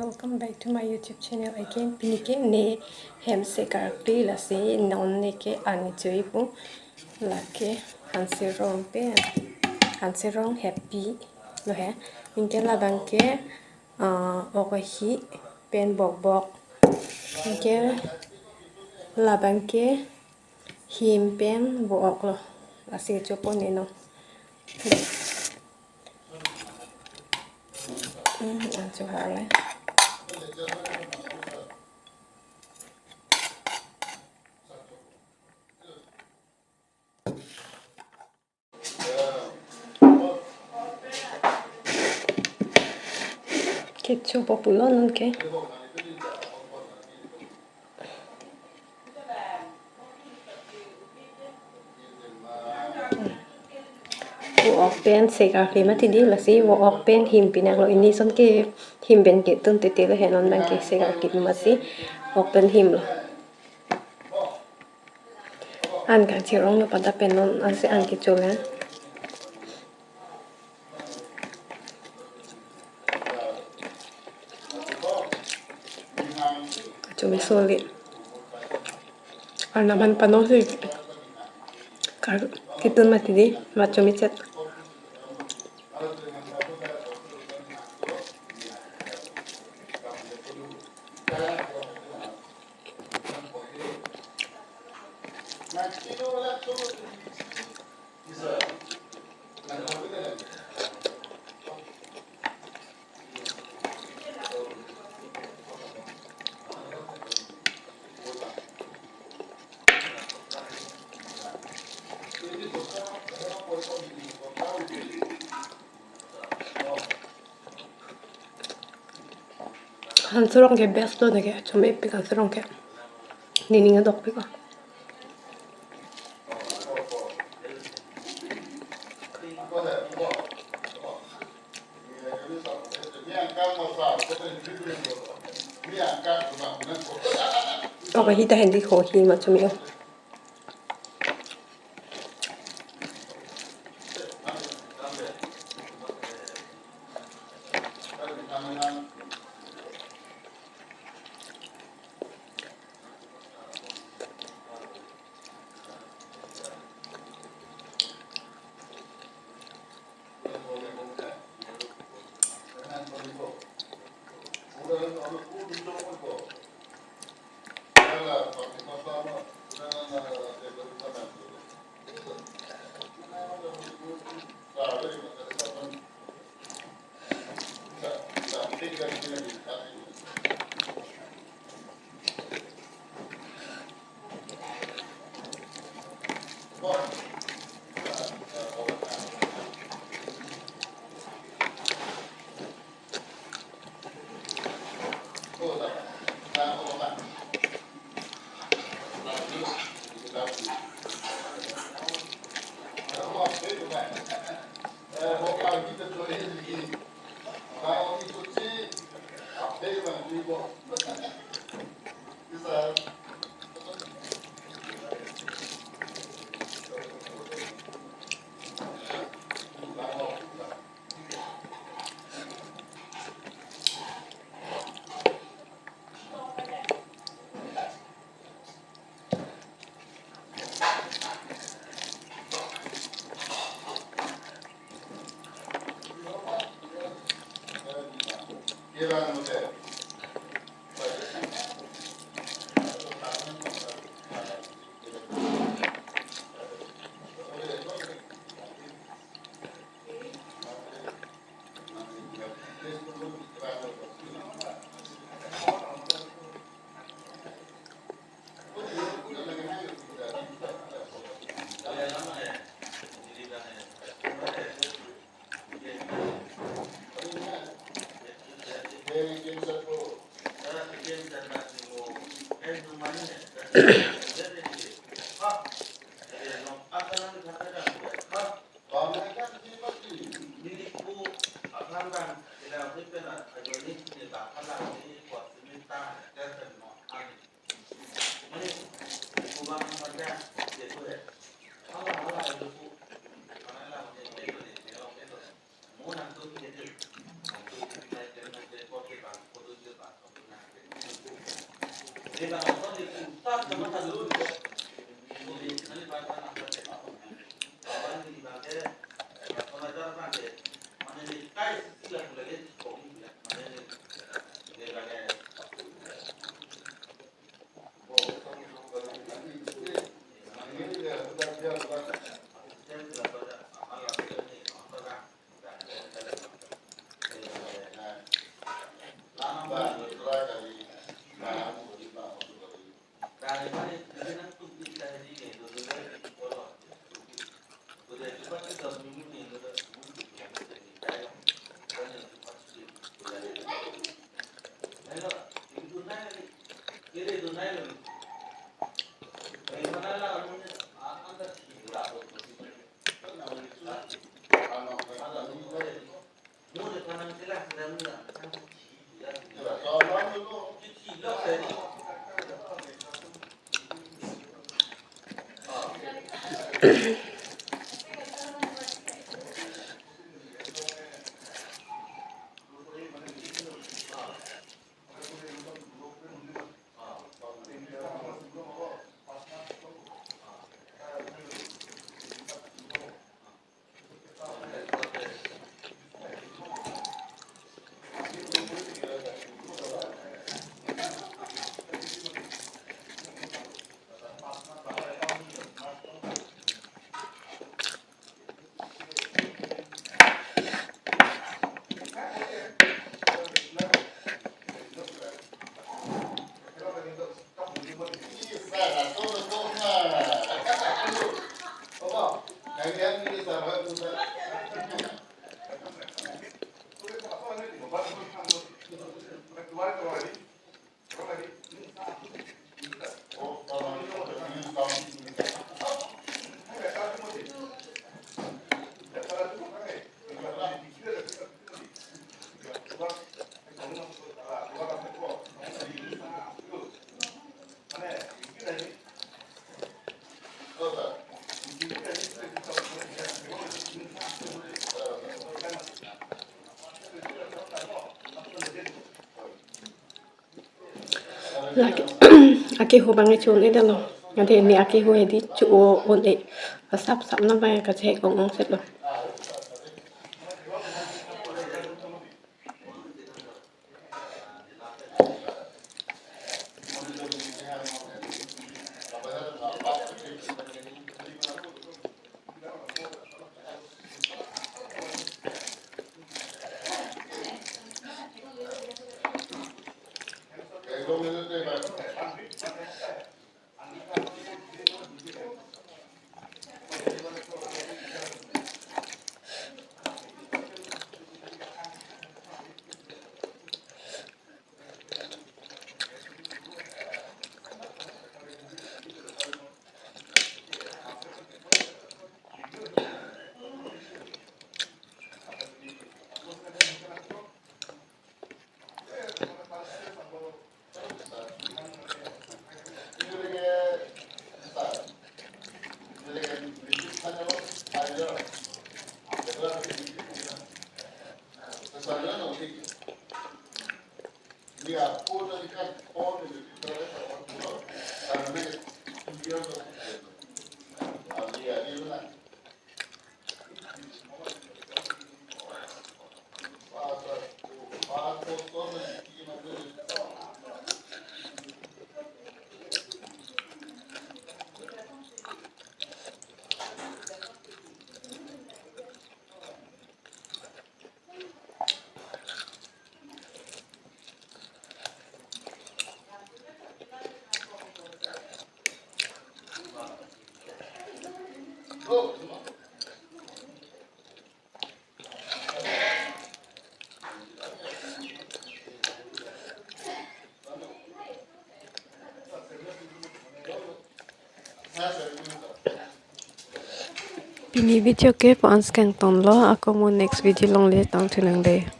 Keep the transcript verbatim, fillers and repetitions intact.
Welcome back to my YouTube channel again. Pini ke ne hem se karkli lasi non ne ke an choi pu lake hanserong pen, hanserong happy lo he. Anke labang ke, ah, ok ahi pen bokbok. Anke labang ke him pen vo-ok lo. Lasi chopo ne non. Hmm, an cho harle. Kecho populo non ke. Vo-ok pen se karkli mati di, lasi vo-ok pen him pinak lo, ini son ke him pen ketun tete lo he, non abang ke se karkli masi ok pen him lo. An kangchirong lo pada pen non ansi an kecho le. Chumi soli. Arnam aphan pano si kar ketun mati di, mat chumi chet. Hanserong ke best lo ne ke, chumi pik hanserong ke. Nening adokpik ko. Ok ahi ta hendi ko hi ma chumi o. Lake, akehu abang ke cho-un-edetlo. Ante ne akehu hedi cho-o un-e. Asap sap nang abang kachehek ong ong setlo. Pini video ke pu-an si kangtonlo, ako mo next video along le tangthu nang dei.